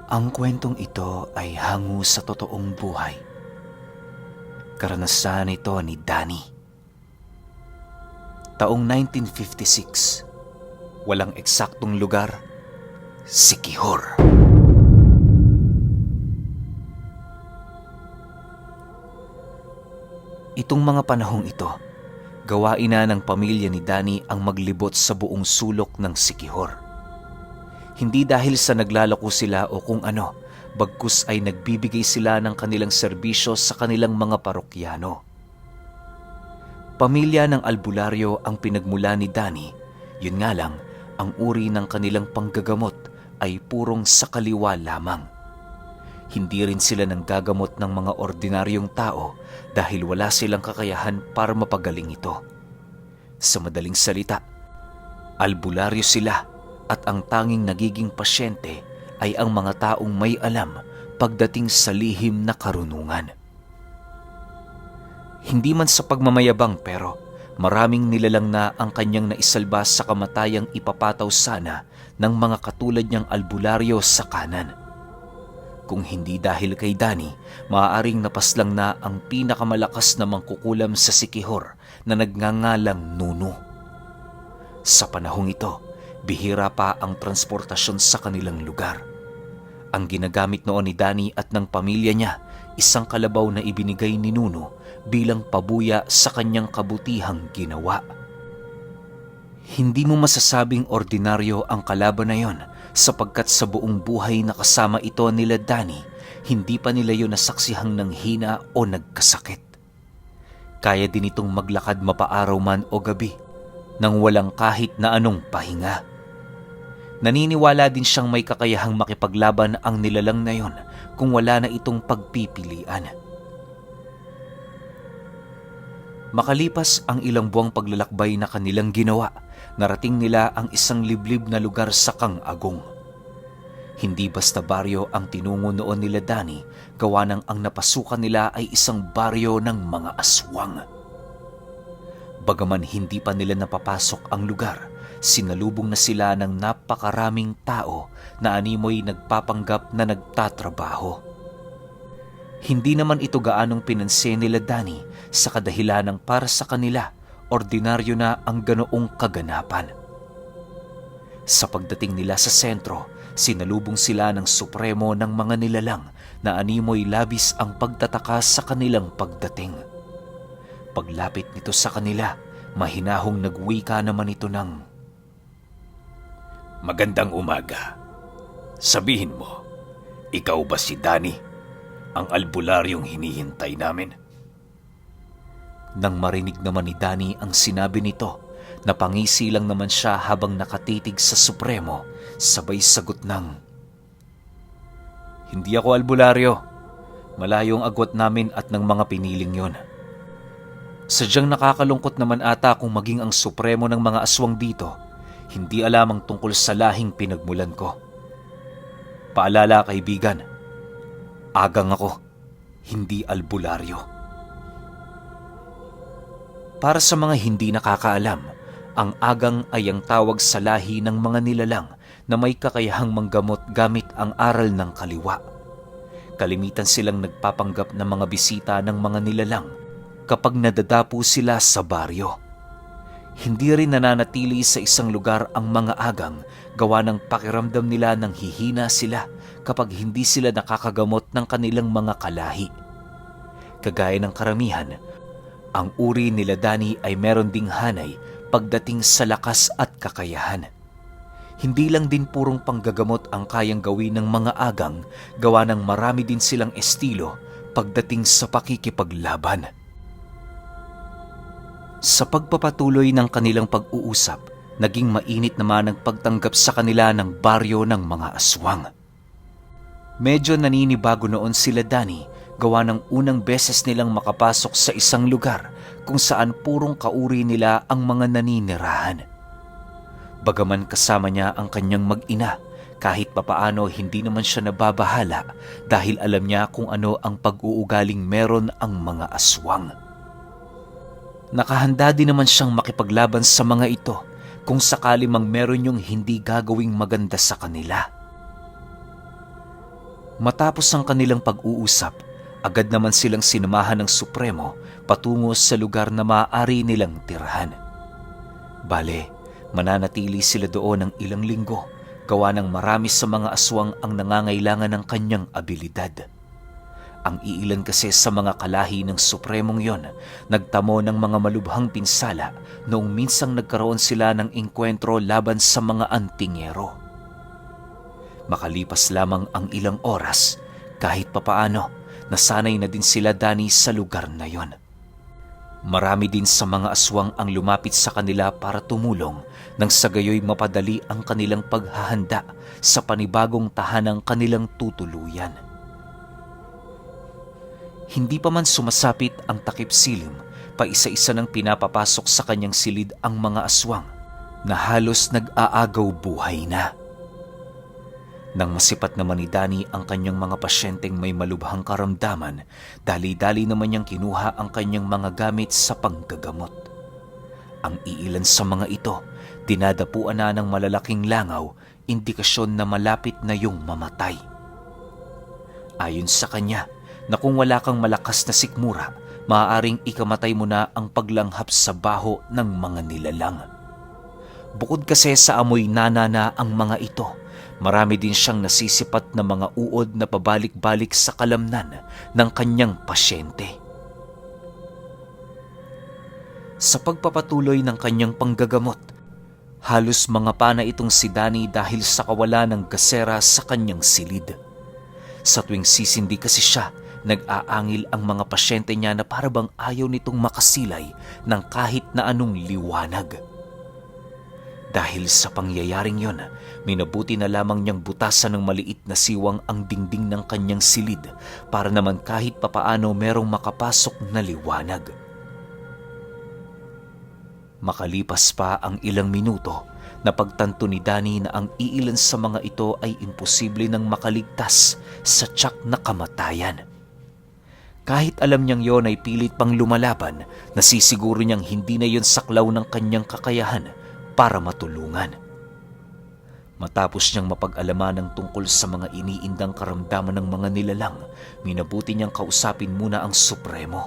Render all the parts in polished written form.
Ang kwentong ito ay hango sa totoong buhay. Karanasan ito ni Danny. Taong 1956, walang eksaktong lugar, Siquijor. Itong mga panahong ito, gawain na ng pamilya ni Danny ang maglibot sa buong sulok ng Siquijor. Hindi dahil sa naglalako sila o kung ano, bagkus ay nagbibigay sila ng kanilang serbisyo sa kanilang mga parokyano. Pamilya ng albularyo ang pinagmula ni Danny, yun nga lang, ang uri ng kanilang panggagamot ay purong sa kaliwa lamang. Hindi rin sila nanggagamot ng mga ordinaryong tao dahil wala silang kakayahan para mapagaling ito. Sa madaling salita, albularyo sila at ang tanging nagiging pasyente ay ang mga taong may alam pagdating sa lihim na karunungan. Hindi man sa pagmamayabang pero maraming nilalang na ang kanyang naisalba sa kamatayang ipapataw sana ng mga katulad niyang albularyo sa kanan. Kung hindi dahil kay Danny, maaaring napaslang na ang pinakamalakas na mangkukulam sa Siquijor na nagngangalang Nuno. Sa panahong ito, bihira pa ang transportasyon sa kanilang lugar. Ang ginagamit noon ni Danny at ng pamilya niya, isang kalabaw na ibinigay ni Nuno bilang pabuya sa kanyang kabutihang ginawa. Hindi mo masasabing ordinaryo ang kalaban na yon sapagkat sa buong buhay na kasama ito nila Danny, hindi pa nila yon nasaksihang nanghina o nagkasakit. Kaya din itong maglakad mapaaraw man o gabi nang walang kahit na anong pahinga. Naniniwala din siyang may kakayahang makipaglaban ang nilalang na yon kung wala na itong pagpipilian. Makalipas ang ilang buwang paglalakbay na kanilang ginawa, narating nila ang isang liblib na lugar sa Kang-Agong. Hindi basta baryo ang tinungo noon nila Danny, gawa ng ang napasukan nila ay isang baryo ng mga aswang. Bagaman hindi pa nila napapasok ang lugar, sinalubong na sila ng napakaraming tao na animoy nagpapanggap na nagtatrabaho. Hindi naman ito gaanong pinansin nila Danny sa kadahilanang para sa kanila, ordinaryo na ang ganoong kaganapan. Sa pagdating nila sa sentro, sinalubong sila ng supremo ng mga nilalang na animoy labis ang pagtataka sa kanilang pagdating. Paglapit nito sa kanila, mahinahong nagwika naman ito ng, "Magandang umaga. Sabihin mo, ikaw ba si Danny, ang albularyong hinihintay namin?" Nang marinig naman ni Danny ang sinabi nito, napangisi lang naman siya habang nakatitig sa supremo, sabay sagot ng, "Hindi ako albularyo. Malayong agwat namin at ng mga piniling yon. Sadyang nakakalungkot naman ata kung maging ang supremo ng mga aswang dito, hindi alam ang tungkol sa lahing pinagmulan ko. Paalala kaibigan, agang ako, hindi albularyo." Para sa mga hindi nakakaalam, ang agang ay ang tawag sa lahi ng mga nilalang na may kakayahang manggamot gamit ang aral ng kaliwa. Kalimitan silang nagpapanggap ng mga bisita ng mga nilalang kapag nadadapo sila sa baryo. Hindi rin nananatili sa isang lugar ang mga agang gawa ng pakiramdam nila nang hihina sila kapag hindi sila nakakagamot ng kanilang mga kalahi. Kagaya ng karamihan, ang uri nila Danny ay meron ding hanay pagdating sa lakas at kakayahan. Hindi lang din purong panggagamot ang kayang gawin ng mga agang, gawa ng marami din silang estilo pagdating sa pakikipaglaban. Sa pagpapatuloy ng kanilang pag-uusap, naging mainit naman ang pagtanggap sa kanila ng baryo ng mga aswang. Medyo naninibago noon sila Danny, gawa ng unang beses nilang makapasok sa isang lugar kung saan purong kauri nila ang mga naninirahan. Bagaman kasama niya ang kanyang mag-ina, kahit papaano hindi naman siya nababahala dahil alam niya kung ano ang pag-uugaling meron ang mga aswang. Nakahanda din naman siyang makipaglaban sa mga ito kung sakali mang meron yung hindi gagawing maganda sa kanila. Matapos ang kanilang pag-uusap, agad naman silang sinamahan ng Supremo patungo sa lugar na maaari nilang tirahan. Bale, mananatili sila doon ng ilang linggo, gawa ng marami sa mga aswang ang nangangailangan ng kanyang abilidad. Ang iilan kasi sa mga kalahi ng Supremong yon, nagtamo ng mga malubhang pinsala noong minsang nagkaroon sila ng engkwentro laban sa mga antingero. Makalipas lamang ang ilang oras, kahit papaano, nasanay na din sila Dani sa lugar na yon. Marami din sa mga aswang ang lumapit sa kanila para tumulong nang sa gayoy mapadali ang kanilang paghahanda sa panibagong tahanang kanilang tutuluyan. Hindi pa man sumasapit ang takip silim, paisa-isa nang pinapapasok sa kanyang silid ang mga aswang na halos nag-aagaw buhay na. Nang masipat naman ni Dani ang kanyang mga pasyenteng may malubhang karamdaman, dali-dali naman niyang kinuha ang kanyang mga gamit sa panggagamot. Ang iilan sa mga ito, dinadapuan na ng malalaking langaw, indikasyon na malapit na yung mamatay. Ayon sa kanya, na kung wala kang malakas na sikmura, maaaring ikamatay mo na ang paglanghap sa baho ng mga nilalang. Bukod kasi sa amoy nanana ang mga ito, marami din siyang nasisipat na mga uod na pabalik-balik sa kalamnan ng kanyang pasyente. Sa pagpapatuloy ng kanyang panggagamot, halos mga pana itong si Dani dahil sa kawalan ng gasera sa kanyang silid. Sa tuwing sisindi kasi siya, nag-aangil ang mga pasyente niya na parabang ayaw nitong makasilay ng kahit na anong liwanag. Dahil sa pangyayaring yon, minabuti na lamang niyang butasan ng maliit na siwang ang dingding ng kanyang silid para naman kahit papaano merong makapasok na liwanag. Makalipas pa ang ilang minuto, napagtanto ni Dani na ang iilan sa mga ito ay imposible nang makaligtas sa tiyak na kamatayan. Kahit alam niyang yon ay pilit pang lumalaban, nasisiguro niyang hindi na yon saklaw ng kanyang kakayahan para matulungan. Matapos niyang mapag-alaman ng tungkol sa mga iniindang karamdaman ng mga nilalang, minabuti niyang kausapin muna ang Supremo.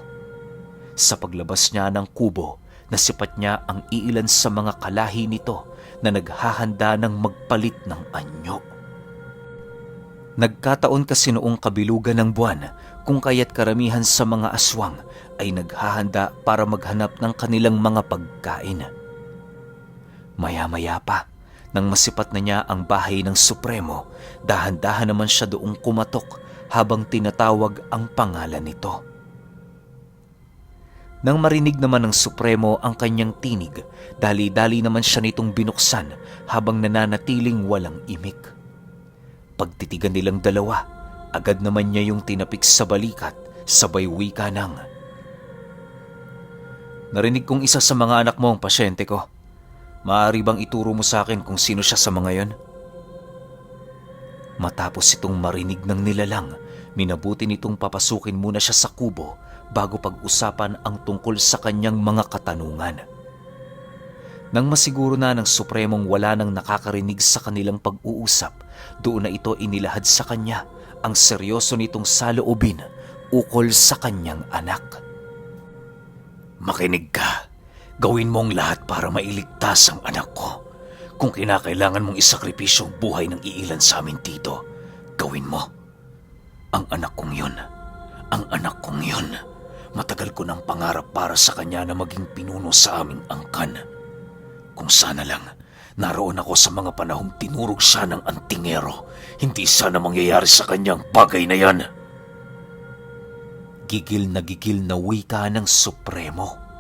Sa paglabas niya ng kubo, nasipat niya ang iilan sa mga kalahi nito na naghahanda ng magpalit ng anyo. Nagkataon kasi noong kabilugan ng buwan, kung kaya't karamihan sa mga aswang ay naghahanda para maghanap ng kanilang mga pagkain. Maya-maya pa, nang masipat na niya ang bahay ng Supremo, dahan-dahan naman siya doong kumatok habang tinatawag ang pangalan nito. Nang marinig naman ng Supremo ang kanyang tinig, dali-dali naman siya nitong binuksan habang nananatiling walang imik. Pagtitigan nilang dalawa, agad naman niya yung tinapik sa balikat, sabay wika ng, "Narinig kong isa sa mga anak mo ang pasyente ko. Maaari bang ituro mo sa akin kung sino siya sa mga yon?" Matapos itong marinig ng nilalang, minabuti nitong papasukin muna siya sa kubo bago pag-usapan ang tungkol sa kanyang mga katanungan. Nang masiguro na ng Supremong wala nang nakakarinig sa kanilang pag-uusap, doon na ito inilahad sa kanya ang seryoso nitong saloobin ukol sa kanyang anak. Makinig ka. Gawin mo ang lahat para mailigtas ang anak ko. Kung kinakailangan mong isakripisyo ang buhay ng iilan sa amin dito, gawin mo. Ang anak kong yun, matagal ko ng pangarap para sa kanya na maging pinuno sa aming angkan. Kung sana lang, naroon ako sa mga panahong tinurog siya ng antingero, hindi sana mangyayari sa kanyang bagay na yan. Gigil na wika ng Supremo.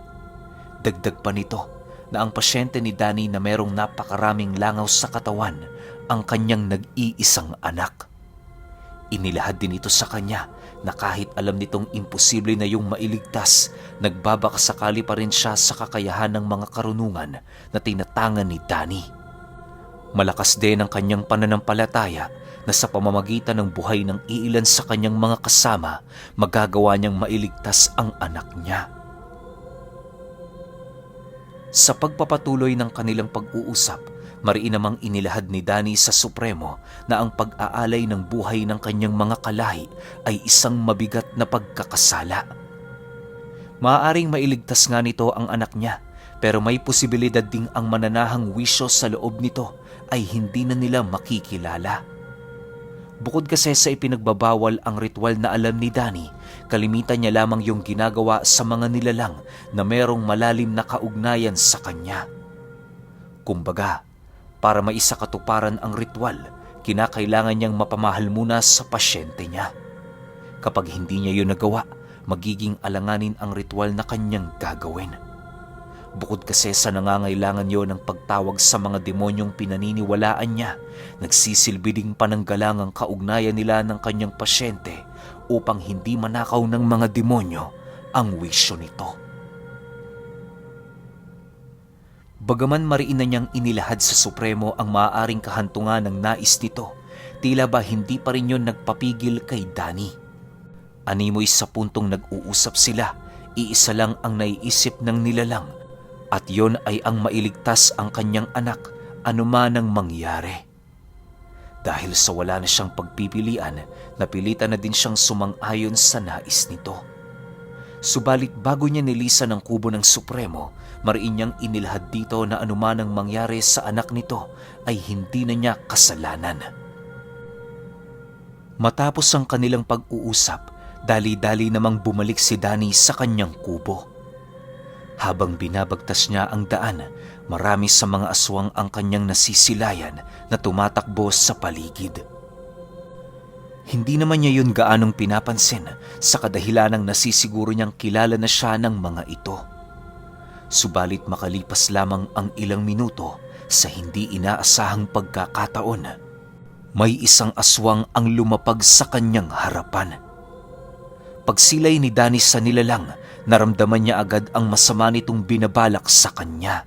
Dagdag pa nito na ang pasyente ni Dani na merong napakaraming langaw sa katawan ang kanyang nag-iisang anak. Inilahad din ito sa kanya na kahit alam nitong imposible na yung mailigtas, nagbabakasakali pa rin siya sa kakayahan ng mga karunungan na tinatangan ni Dani. Malakas din ang kanyang pananampalataya na sa pamamagitan ng buhay ng iilan sa kanyang mga kasama, magagawa niyang mailigtas ang anak niya. Sa pagpapatuloy ng kanilang pag-uusap, Mariin namang inilahad ni Danny sa Supremo na ang pag-aalay ng buhay ng kanyang mga kalahi ay isang mabigat na pagkakasala. Maaaring mailigtas nga nito ang anak niya, pero may posibilidad ding ang mananahang wisyo sa loob nito ay hindi na nila makikilala. Bukod kasi sa ipinagbabawal ang ritual na alam ni Danny, kalimitan niya lamang yung ginagawa sa mga nilalang na merong malalim na kaugnayan sa kanya. Kumbaga, para maisakatuparan ang ritual, kinakailangan niyang mapamahal muna sa pasyente niya. Kapag hindi niya yun nagawa, magiging alanganin ang ritual na kanyang gagawin. Bukod kasi sa nangangailangan yon ng pagtawag sa mga demonyong pinaniniwalaan niya, nagsisilbi ding pananggalang ang kaugnayan nila ng kanyang pasyente upang hindi manakaw ng mga demonyo ang wisyo nito. Bagaman mariin na niyang inilahad sa Supremo ang maaaring kahantungan ng nais nito, tila ba hindi pa rin yun nagpapigil kay Danny. Animoy sa puntong nag-uusap sila, iisa lang ang naiisip ng nilalang, at yon ay ang mailigtas ang kanyang anak anuman ang mangyari. Dahil sa wala na siyang pagpipilian, napilitan na din siyang sumang-ayon sa nais nito. Subalit bago niya nilisan ang kubo ng Supremo, mariin niyang inilahad dito na anuman ang mangyari sa anak nito ay hindi na niya kasalanan. Matapos ang kanilang pag-uusap, dali-dali namang bumalik si Danny sa kanyang kubo. Habang binabagtas niya ang daan, marami sa mga aswang ang kanyang nasisilayan na tumatakbo sa paligid. Hindi naman niya yun gaanong pinapansin sa kadahilanang nasisiguro niyang kilala na siya ng mga ito. Subalit makalipas lamang ang ilang minuto sa hindi inaasahang pagkakataon, may isang aswang ang lumapag sa kanyang harapan. Pagsilay ni Danny sa nilalang, naramdaman niya agad ang masama nitong binabalak sa kanya.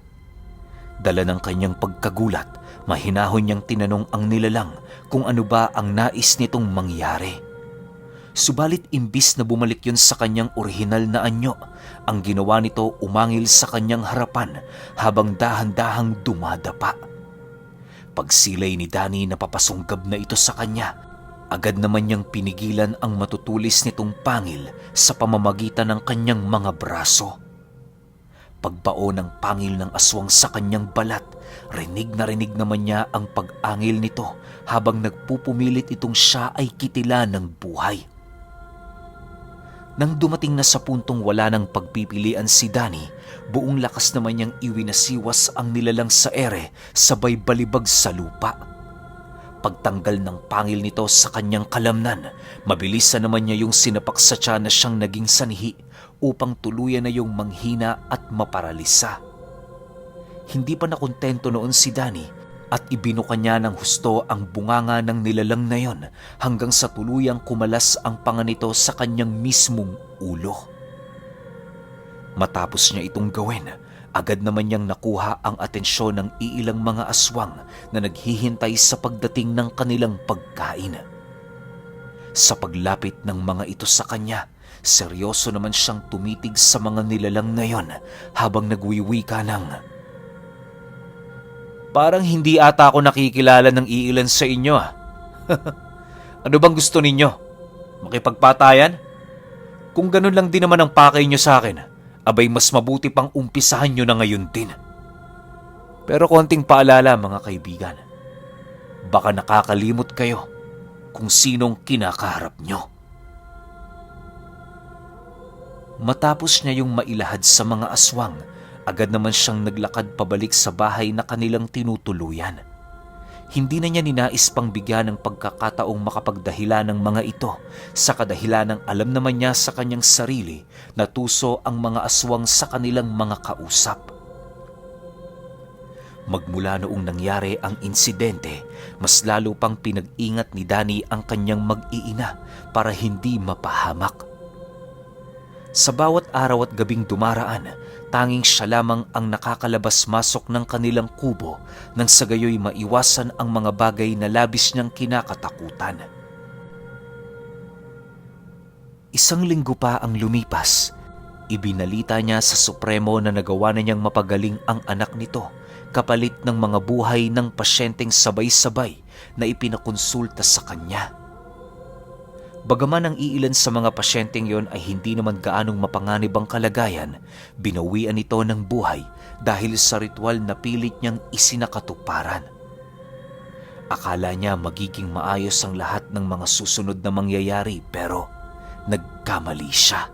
Dala ng kanyang pagkagulat, mahinahon niyang tinanong ang nilalang kung ano ba ang nais nitong mangyari. Subalit imbis na bumalik yun sa kanyang orihinal na anyo, ang ginawa nito umangil sa kanyang harapan habang dahan-dahang dumadapa. Pagsilay ni Danny na papasunggab na ito sa kanya, agad naman niyang pinigilan ang matutulis nitong pangil sa pamamagitan ng kanyang mga braso. Pagbao ng pangil ng aswang sa kanyang balat, rinig na rinig naman niya ang pag-angil nito habang nagpupumilit itong siya ay kitila ng buhay. Nang dumating na sa puntong wala ng pagpipilian si Danny, buong lakas naman niyang iwinasiwas ang nilalang sa ere sabay balibag sa lupa. Pagtanggal ng pangil nito sa kanyang kalamnan, mabilis na naman niya yung sinapak sa tiyan na siyang naging sanhi upang tuluyan na yung manghina at maparalisa. Hindi pa nakontento noon si Danny at ibinuka niya ng husto ang bunganga ng nilalang na yon hanggang sa tuluyang kumalas ang panga nito sa kanyang mismong ulo. Matapos niya itong gawin, agad naman niyang nakuha ang atensyon ng iilang mga aswang na naghihintay sa pagdating ng kanilang pagkain. Sa paglapit ng mga ito sa kanya, seryoso naman siyang tumitig sa mga nilalang na yon habang nagwiwika ng, "Parang hindi ata ako nakikilala ng iilan sa inyo ah. Ano bang gusto ninyo? Makipagpatayan? Kung ganun lang din naman ang pakay nyo sa akin, abay mas mabuti pang umpisahan nyo na ngayon din. Pero konting paalala mga kaibigan, baka nakakalimot kayo kung sinong kinakaharap nyo." Matapos niya yung mailahad sa mga aswang, agad naman siyang naglakad pabalik sa bahay na kanilang tinutuluyan. Hindi na niya ninais pang bigyan ng pagkakataong makapagdahilan ng mga ito sa kadahilanang alam naman niya sa kanyang sarili na tuso ang mga aswang sa kanilang mga kausap. Magmula noong nangyari ang insidente, mas lalo pang pinag-ingat ni Danny ang kanyang mag-iina para hindi mapahamak. Sa bawat araw at gabing dumaraan, tanging siya lamang ang nakakalabas-masok ng kanilang kubo nang sa gayoy maiwasan ang mga bagay na labis niyang kinakatakutan. Isang linggo pa ang lumipas. Ibinalita niya sa Supremo na nagawa na niyang mapagaling ang anak nito, kapalit ng mga buhay ng pasyenteng sabay-sabay na ipinakonsulta sa kanya. Bagaman ang iilan sa mga pasyenteng yon ay hindi naman gaanong mapanganib ang kalagayan, binawian ito ng buhay dahil sa ritual na pilit niyang isinakatuparan. Akala niya magiging maayos ang lahat ng mga susunod na mangyayari pero nagkamali siya.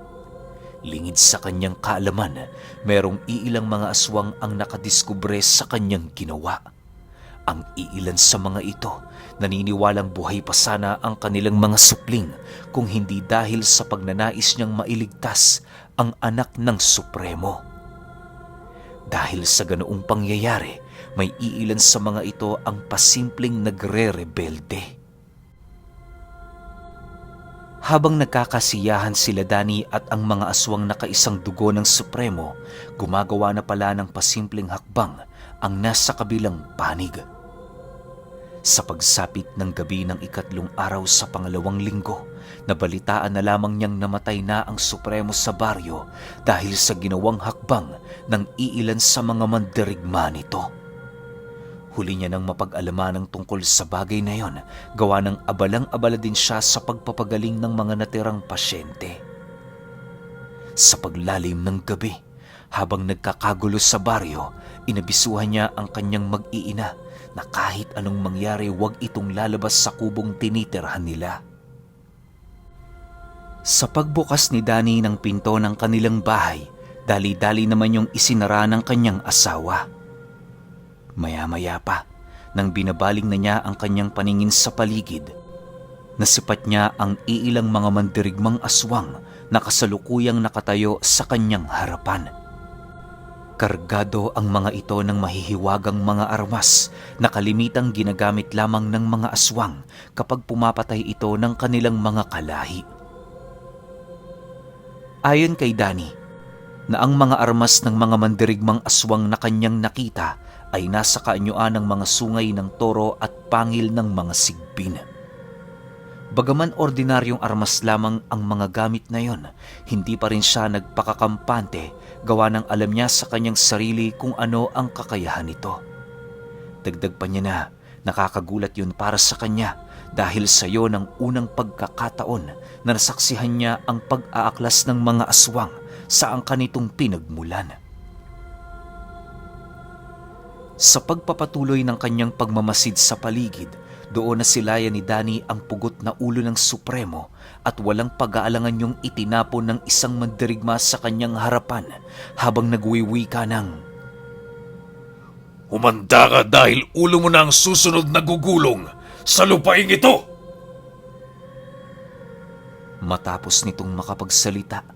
Lingid sa kanyang kaalaman, merong iilang mga aswang ang nakadiskubre sa kanyang ginawa. Ang iilan sa mga ito, naniniwalang buhay pa sana ang kanilang mga supling kung hindi dahil sa pagnanais niyang mailigtas ang anak ng Supremo. Dahil sa ganoong pangyayari, may iilan sa mga ito ang pasimpleng nagre-rebelde. Habang nagkakasiyahan sila Danny at ang mga aswang nakaisang dugo ng Supremo, gumagawa na pala ng pasimpleng hakbang ang nasa kabilang panig. Sa pagsapit ng gabi ng ikatlong araw sa pangalawang linggo, nabalitaan na lamang niyang namatay na ang Supremo sa baryo dahil sa ginawang hakbang ng iilan sa mga mandirigma nito. Huli niya nang mapag-alaman ng tungkol sa bagay na yon, gawa ng abalang-abala din siya sa pagpapagaling ng mga natirang pasyente. Sa paglalim ng gabi, habang nagkakagulo sa baryo, inabisuhan niya ang kanyang mag-iina na kahit anong mangyari huwag itong lalabas sa kubong tinitirhan nila. Sa pagbukas ni Danny ng pinto ng kanilang bahay, dali-dali naman yung isinara ng kanyang asawa. Maya-maya pa, nang binabaling na niya ang kanyang paningin sa paligid, nasipat niya ang iilang mga mandirigmang aswang na kasalukuyang nakatayo sa kanyang harapan. Kargado ang mga ito ng mahihiwagang mga armas na kalimitang ginagamit lamang ng mga aswang kapag pumapatay ito ng kanilang mga kalahi. Ayon kay Danny, na ang mga armas ng mga mandirigmang aswang na kanyang nakita ay nasa kaanyuan ng mga sungay ng toro at pangil ng mga sigbin. Bagaman ordinaryong armas lamang ang mga gamit na yon, hindi pa rin siya nagpakakampante gawa ng alam niya sa kanyang sarili kung ano ang kakayahan nito. Dagdag pa niya na nakakagulat yun para sa kanya dahil sa iyo ng unang pagkakataon na nasaksihan niya ang pag-aaklas ng mga aswang sa angkan nitong pinagmulan. Sa pagpapatuloy ng kanyang pagmamasid sa paligid, doon na silayan ni Danny ang pugot na ulo ng Supremo at walang pag-aalangan yung itinapon ng isang mandirigma sa kanyang harapan habang nagwiwika ng, "Humanda ka dahil ulo mo na ang susunod na gugulong sa lupaing ito!" Matapos nitong makapagsalita,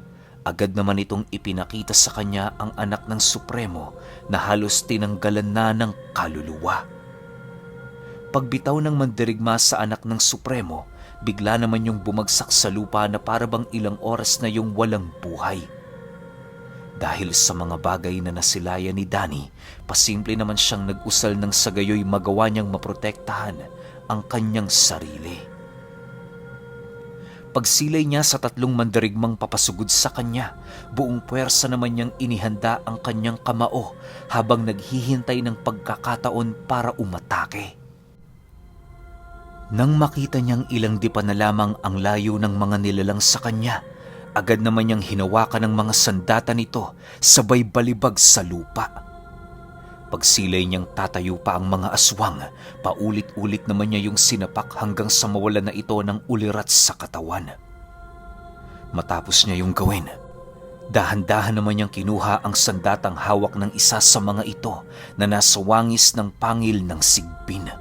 agad naman itong ipinakita sa kanya ang anak ng Supremo na halos tinanggalan na ng kaluluwa. Pagbitaw ng mandirigma sa anak ng Supremo, bigla naman yung bumagsak sa lupa na parabang ilang oras na yung walang buhay. Dahil sa mga bagay na nasilaya ni Danny, pasimple naman siyang nag-usal ng sagayoy magawa niyang maprotektahan ang kanyang sarili. Pagsilay niya sa tatlong mandirigmang papasugod sa kanya, buong puwersa naman niyang inihanda ang kanyang kamao habang naghihintay ng pagkakataon para umatake. Nang makita niyang ilang dipa na lamang ang layo ng mga nilalang sa kanya, agad naman niyang hinawakan ng mga sandata nito sabay balibag sa lupa. Pagsilay niyang tatayo pa ang mga aswang, paulit-ulit naman niya yung sinapak hanggang sa mawala na ito ng ulirat sa katawan. Matapos niya yung gawin, dahan-dahan naman niyang kinuha ang sandatang hawak ng isa sa mga ito na nasa wangis ng pangil ng sigbin.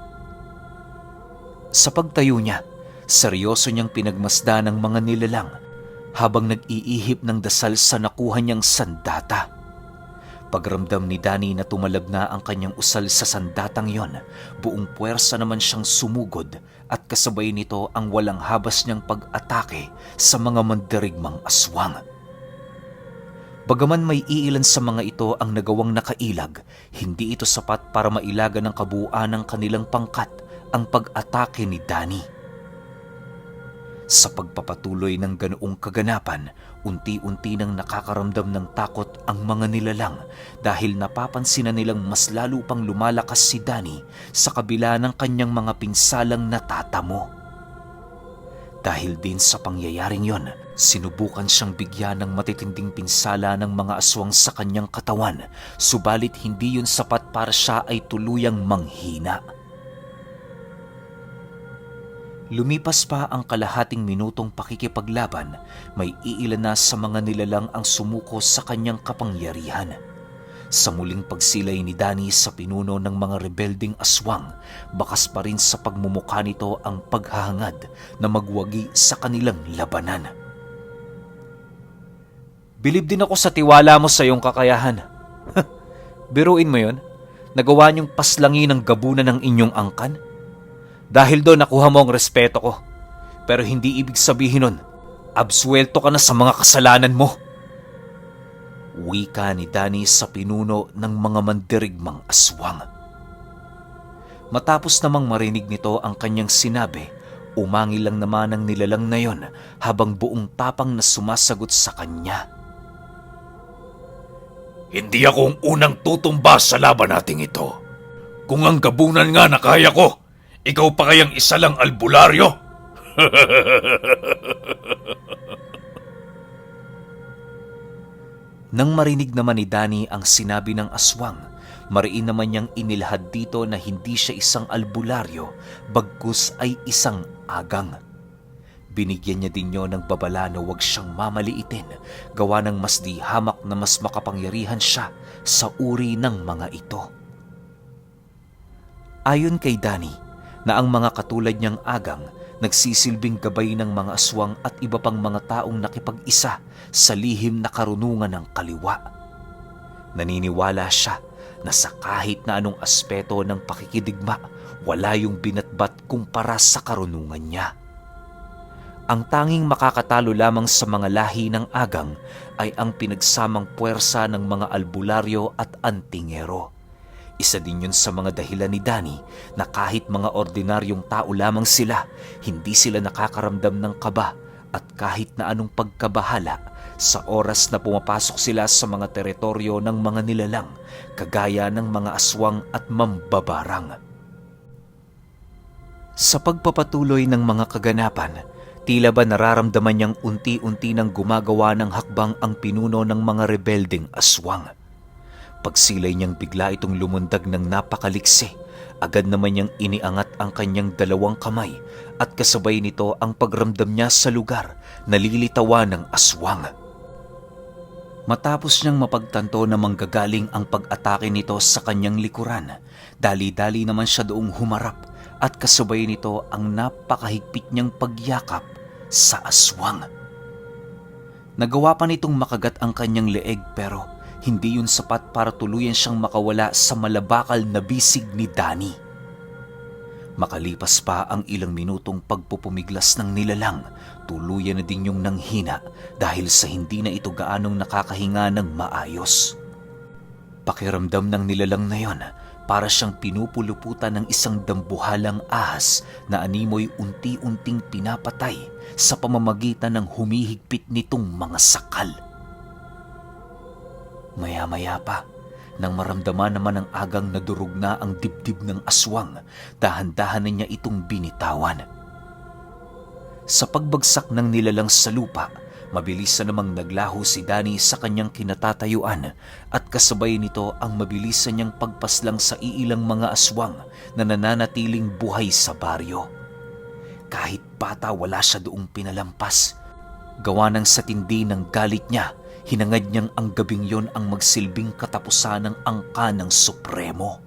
Sa pagtayo niya, seryoso niyang pinagmasdan ng mga nilalang habang nag-iihip ng dasal sa nakuha niyang sandata. Pagramdam ni Danny na tumalab na ang kanyang usal sa sandatang yon, buong puwersa naman siyang sumugod at kasabay nito ang walang habas niyang pag-atake sa mga mandirigmang aswang. Bagaman may iilan sa mga ito ang nagawang nakailag, hindi ito sapat para mailagan ng kabuuan ng kanilang pangkat ang pag-atake ni Danny. Sa pagpapatuloy ng ganoong kaganapan, unti-unti nang nakakaramdam ng takot ang mga nilalang dahil napapansin na nilang mas lalo pang lumalakas si Danny sa kabila ng kanyang mga pinsalang natatamo. Dahil din sa pangyayaring yon, sinubukan siyang bigyan ng matitinding pinsala ng mga aswang sa kanyang katawan, subalit hindi yun sapat para siya ay tuluyang manghina. Lumipas pa ang kalahating minutong pakikipaglaban, may iilan na sa mga nilalang ang sumuko sa kanyang kapangyarihan. Sa muling pagsilay ni Danny sa pinuno ng mga rebelding aswang, bakas pa rin sa pagmumukha nito ang paghahangad na magwagi sa kanilang labanan. Bilib din ako sa tiwala mo sa iyong kakayahan. Biruin mo yon, nagawa niyong paslangin ang gabunan ng inyong angkan? Dahil doon nakuha mo ang respeto ko. Pero hindi ibig sabihin nun, absuelto ka na sa mga kasalanan mo. Wika ni Danny sa pinuno ng mga mandirigmang aswang. Matapos namang marinig nito ang kanyang sinabi, umangil lang naman ang nilalang na yon habang buong tapang na sumasagot sa kanya. Hindi ako ang unang tutumba sa laban nating ito. Kung ang gabunan nga na kaya ko, ikaw pa kayang isa lang albularyo? Nang marinig naman ni Danny ang sinabi ng aswang, mariin naman niyang inilahad dito na hindi siya isang albularyo, bagkus ay isang agang. Binigyan niya din niyo ng babala na huwag siyang mamaliitin, gawa ng mas di hamak na mas makapangyarihan siya sa uri ng mga ito. Ayon kay Danny, na ang mga katulad niyang agang nagsisilbing gabay ng mga aswang at iba pang mga taong nakipag-isa sa lihim na karunungan ng kaliwa. Naniniwala siya na sa kahit na anong aspeto ng pakikidigma, wala yung binatbat kumpara sa karunungan niya. Ang tanging makakatalo lamang sa mga lahi ng agang ay ang pinagsamang puwersa ng mga albularyo at antingero. Isa din yun sa mga dahilan ni Danny na kahit mga ordinaryong tao lamang sila, hindi sila nakakaramdam ng kaba at kahit na anong pagkabahala sa oras na pumapasok sila sa mga teritoryo ng mga nilalang, kagaya ng mga aswang at mambabarang. Sa pagpapatuloy ng mga kaganapan, tila ba nararamdaman niyang unti-unti nang gumagawa ng hakbang ang pinuno ng mga rebelding aswang. Pagsilay niyang bigla itong lumundag ng napakaliksi, agad naman niyang iniangat ang kanyang dalawang kamay at kasabay nito ang pagramdam niya sa lugar na lilitawan ng aswang. Matapos niyang mapagtanto na manggagaling ang pag-atake nito sa kanyang likuran, dali-dali naman siya doong humarap at kasabay nito ang napakahigpit niyang pagyakap sa aswang. Nagawa pa nitong makagat ang kanyang leeg pero hindi yun sapat para tuluyan siyang makawala sa malabakal na bisig ni Danny. Makalipas pa ang ilang minutong pagpupumiglas ng nilalang, tuluyan na din yung nanghina dahil sa hindi na ito gaanong nakakahinga ng maayos. Pakiramdam ng nilalang na yon, para siyang pinupuluputan ng isang dambuhalang ahas na animoy unti-unting pinapatay sa pamamagitan ng humihigpit nitong mga sakal. Maya-maya pa, nang maramdaman naman ng agang na durog na ang dibdib ng aswang, dahan-dahan na niya itong binitawan. Sa pagbagsak ng nilalang sa lupa, mabilis na namang naglaho si Danny sa kanyang kinatatayuan at kasabay nito ang mabilisan niyang pagpaslang sa iilang mga aswang na nananatiling buhay sa baryo. Kahit bata wala siya doong pinalampas. Gawa ng sa tindi ng galit niya, hinangad niyang ang gabing yon ang magsilbing katapusan ng angka ng Supremo.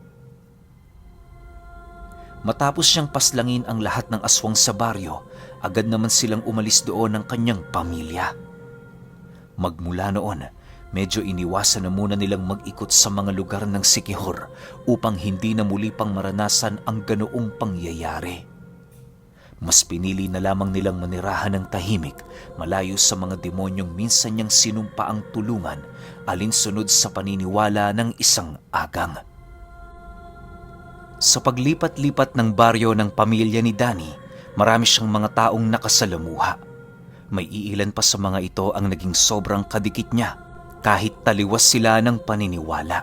Matapos siyang paslangin ang lahat ng aswang sa baryo, agad naman silang umalis doon ng kanyang pamilya. Magmula noon, medyo iniwasan na muna nilang mag-ikot sa mga lugar ng Siquijor upang hindi na muli pang maranasan ang ganoong pangyayari. Mas pinili na lamang nilang manirahan ng tahimik, malayo sa mga demonyong minsan niyang sinumpaang tulungan, alinsunod sa paniniwala ng isang agang. Sa paglipat-lipat ng baryo ng pamilya ni Danny, Marami siyang mga taong nakasalamuha. May iilan pa sa mga ito ang naging sobrang kadikit niya kahit taliwas sila ng paniniwala.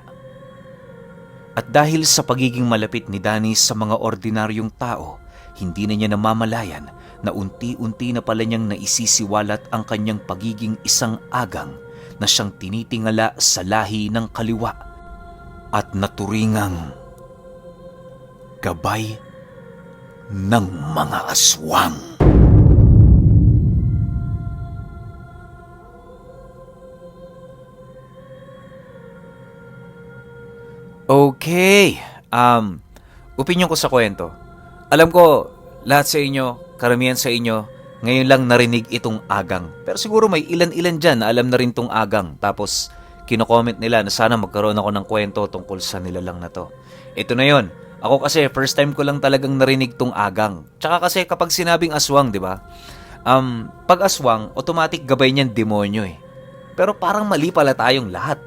At dahil sa pagiging malapit ni Danny sa mga ordinaryong tao, hindi na niya namamalayan na unti-unti na pala niyang naisisiwalat ang kanyang pagiging isang agang na siyang tinitingala sa lahi ng kaliwa at naturingang gabay ng mga aswang. Okay, opinyon ko sa kwento. Alam ko, lahat sa inyo, karamihan sa inyo, ngayon lang narinig itong agang. Pero siguro may ilan-ilan dyan na alam na rin itong agang. Tapos, kino-comment nila na sana magkaroon ako ng kwento tungkol sa nilalang na to. Ito na yon. Ako kasi, first time ko lang talagang narinig tong agang. Tsaka kasi kapag sinabing aswang, di ba? Pag aswang, automatic gabay niyan demonyo eh. Pero parang mali pala tayong lahat.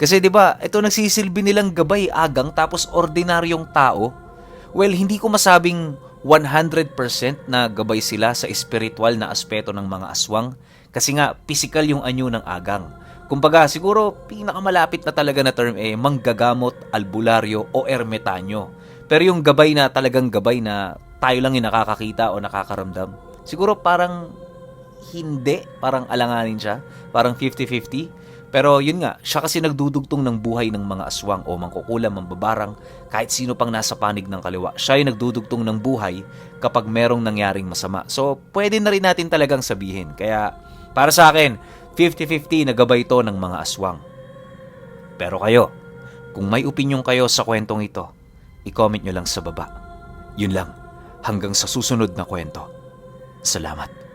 Kasi 'di ba, ito nagsisilbi nilang gabay agang tapos ordinaryong tao. Well, hindi ko masabing 100% na gabay sila sa espiritual na aspeto ng mga aswang kasi nga physical yung anyo ng agang. Kumbaga, siguro pinakamalapit na talaga na term manggagamot, albularyo o ermitanyo. Pero yung gabay na talagang gabay na tayo lang yung nakakakita o nakakaramdam, siguro parang hindi, parang alanganin siya, parang 50-50. Pero yun nga, siya kasi nagdudugtong ng buhay ng mga aswang o mangkukulam, mambabarang, kahit sino pang nasa panig ng kaliwa. Siya yung nagdudugtong ng buhay kapag merong nangyaring masama. So, pwede na rin natin talagang sabihin. Kaya, para sa akin, 50-50 na gabay ito ng mga aswang. Pero kayo, kung may opinyon kayo sa kwentong ito, i-comment nyo lang sa baba. Yun lang, hanggang sa susunod na kwento. Salamat.